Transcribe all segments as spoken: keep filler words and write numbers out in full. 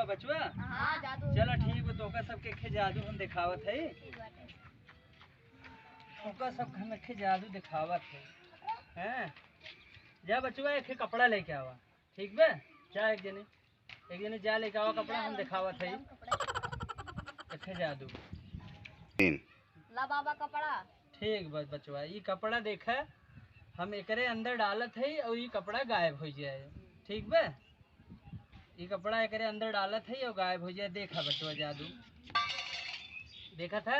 बचवा? हाँ, जादू। चला ठीक बा, तोका सबके खे जादू हम देखावत है। ठीक बाटे। तोका सब हम खे जादू देखावत है। हैं? जा बचवा, एक खे कपड़ा लेके आवा। ठीक बा? जा एक जने, एक जने जा लेके आवा कपड़ा, हम देखावत है। कपड़ा। एक खे जादू। तीन। ला बाबा कपड़ा। ठीक बा बचवा, ई कपड़ा देखा, हम एकरे अंदर डालत हई और ई कपड़ा गायब हो जाए। ठीक बा? ई कपड़ा एकरे अंदर डालत हई और गायब हो जाए। देखा बचवा जादू, देखा था?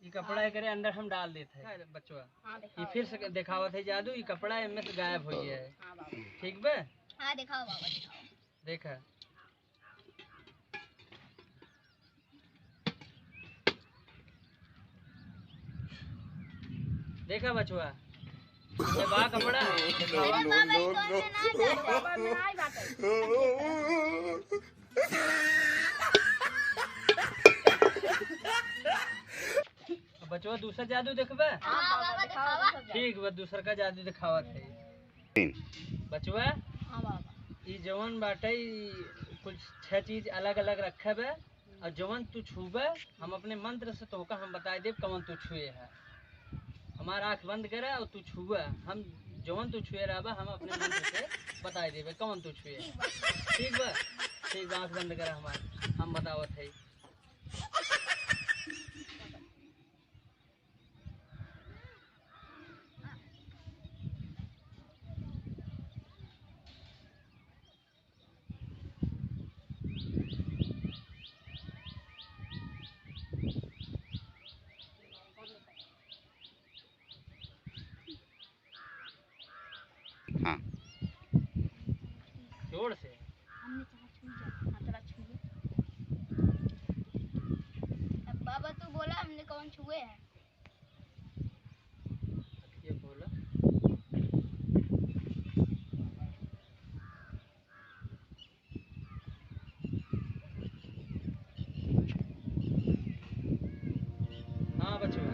ई कपड़ा हाँ। एकरे अंदर हम डाल देत है बचवा। हाँ, ई देखाओ। फिर से देखावत है जादू, ई कपड़ा एमे से गायब हो जाए। हाँ बाबा। ठीक बा? हाँ, देखाओ बाबा, देखाओ। देखा। देखा बचवा, ये बा कपड़ा। अरे बाबा, ई कौन में ना जाए? बाबा, में ना आई बात है। बचवा, दूसरा जादू देखबे? हाँ बाबा, देखावा। ठीक बा, दूसर का जादू देखावत है। बचवा, हाँ बाबा। ई जवन बाटे, ई कुछ छह चीज अलग अलग रखे बे, और जवन तू छूबे, हम अपने मंत्र से तोहका हम बताई देब कवन तू छुए है। हमार आँख बंद करे और तू छुए, हम जवन तू छुए रहबा, हम अपने मंत्र से बताई देबे कवन तू छुए है। ठीक बा? ठीक बा, आँख बंद करे हमार, हम बतावत है। हाँ। जोर से। हमने चाहा छू जा, हाँ, तोरा छुए। अब बाबा तू बोला, हमने कौन छुए है? ये बोला। हाँ बचवा।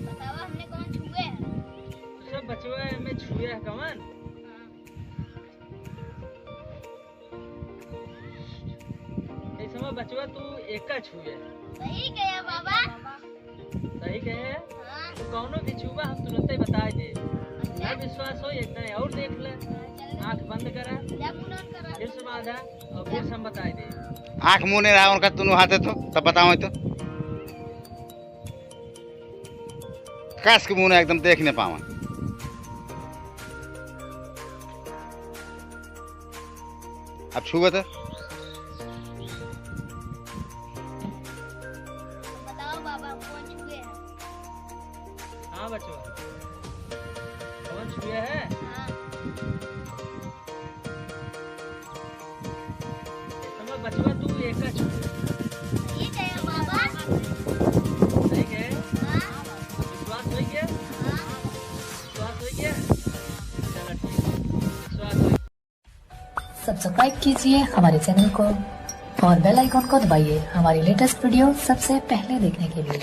बतावा, हमने कौन छुए है? तो सब बचवा में छुए है कवन? हाँ। ऐसे में बचवा तू एका छुए। सही कहे बाबा। सही कहे? हाँ। तू कौनो भी छुआ हम तुरंते बताए दे। अच्छा। ना विश्वास हो, एक दाएं और देख ले। हाँ, चल। आँख बंद करा। जा मुंह बंद करा। फिर से बांधा और फिर से हम बताए दे। आँख मुने रहा उनका दोनों हाथे तो, तब बताओ तो। कस के मुने एकदम देख न पावा। अब छुआ तो। बताओ बाबा, कौन छुए है? हाँ बचवा, कौन छुए है? हाँ। इस समय बचवा तू एका छुए। सही कहे बाबा। सही कहे? हाँ। विश्वास हो गया? हाँ। विश्वास हो गया? चलो ठीक है, विश्वास हो गया। सब्सक्राइब कीजिए हमारे चैनल को और बेल आइकन को दबाइए हमारी लेटेस्ट वीडियो सबसे पहले देखने के लिए।